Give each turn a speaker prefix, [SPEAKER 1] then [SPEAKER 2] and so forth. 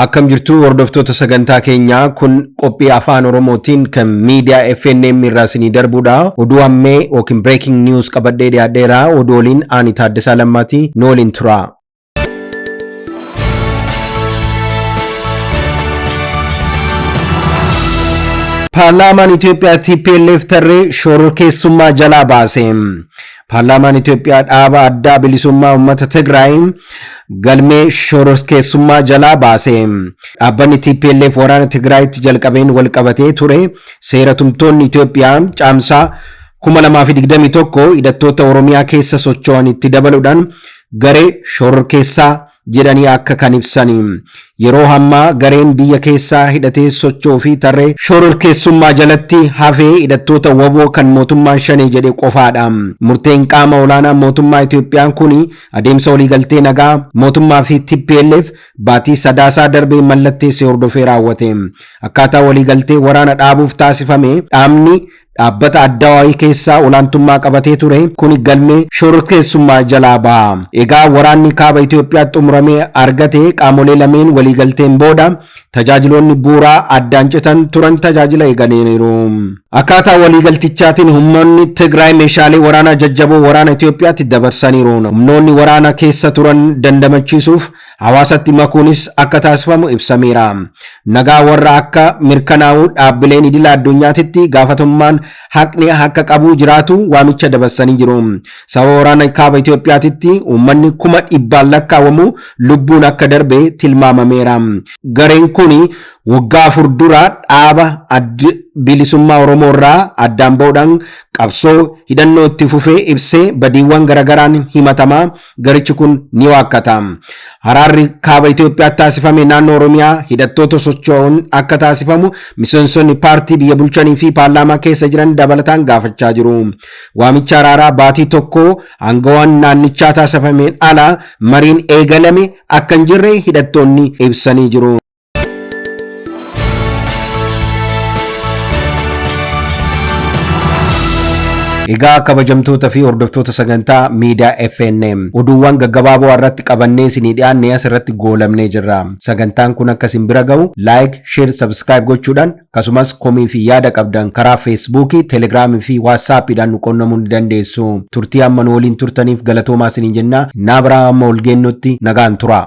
[SPEAKER 1] Akkam jirtu hordoftoota sagantaa keenyaa kun qophii afaan Oromootiin kan miidiyaa FNM irraa isinii darbudha. Oduu ammee yookiin breaking news qabadhee dhiyaadheera. Oduu waliin ani Taaddasaa Lammaati. Nu waliin tura. Paarlaamaan Itoophiyaa TPLF tarree shororkeessummaa jalaa baase. Paarlaamaan Itoophiyaa dhaaba addaa bilisummaa uummata Tigraay galmee shororkeessummaa jalaa baase. Dhaabbanni TPLF waraana Tigraayitti jalqabeen walqabatee ture seera tumtoonni Itoophiyaa caamsaa 2021 hidhattoota Oromiyaa keessa socho'an itti dabaluudhaan garee shororkeessaa jedhanii akka kan ibsani. Yeroo hammaa gareen biyya keessaa hidhatee socho'uu fi tarree shororkeessummaa jalatti hafee hidhattoota waboo kan mootummaan shanee jedhe qofaadha. Murteen qaama olaanaa mootummaa Itoophiyaan kun adeemsa waliigaltee nagaa mootummaa fi TPLF baatii sadaasaa darbee mallatteesse hordofee raawwate. Akkaataa waliigaltee waraana dhaabuuf taasifame dhaabni dhaabbata addawaayii keessaa olaantummaa qabatee ture kun galmee shororkeessummaa jalaa baha. Egaa waraanni kaaba Itoophiyaa xumuramee argate qaamolee lameen waliigalteen booda tajaajiloonni bu'uuraa addaan citan turan tajaajila eeganiiru. Akkaataa waliigaltichaatiin humnoonni Tigraay meeshaalee waraanaa jajjaboo waraana Itoophiyaatti dabarsaniiru. Humnoonni waraana keessa turan dandamachiisuuf hawaasatti makuunis akka taasifamu ibsameera. Nagaa warra akka mirkanaa'u dhaabbileen idila addunyaatitti gaafatamummaan haqni akka qabu jiraatu waamicha dabarsanii jiru. Sababa waraana kaaba Itoophiyaatitti uummanni kuma dhibbaan lakkaawwamu lubbuun akka darbe tilmaamameera. Gareen kun waggaa afur dura dhaaba bilisummaa Oromoo irraa addaan ba'uudhaan qabsoo hidhannoo itti fufee ibsee badiiwwan garagaraan himatamaa garichi kun ni waakkata. Haraarri kaaba Itoophiyaatti taasifame naannoo Oromiyaa hidhattoota socho'uun akka taasifamu miseensonni paartii biyya bulchanii fi paarlaamaa keessa jiran dabalataan gaafachaa jiru. Waamicha araaraa baatii tokko aangawaan naannichaa taasifameen ala mariin eegalame akka hin jirre hidhattoonni ibsanii jiru. Egaa kabajamtoota fi hordoftoota sagantaa miidiyaa FNM oduuwwan gaggabaaboo irratti qabannee isinii dhiyaanne asirratti goolamnee jirra. Sagantaan kun akka isin bira ga'u like, share, subscribe gochuudhaan akkasumas komii fi yaada qabdan karaa Feesbuukii, Telegiraamii fi Waatsaappiidhaan nu qunnamuu ni dandeessu. Turtii amma nu waliin turtaniif galatoomaa isiniin jenna. Naa biraa amma ol geennutti nagaan tura.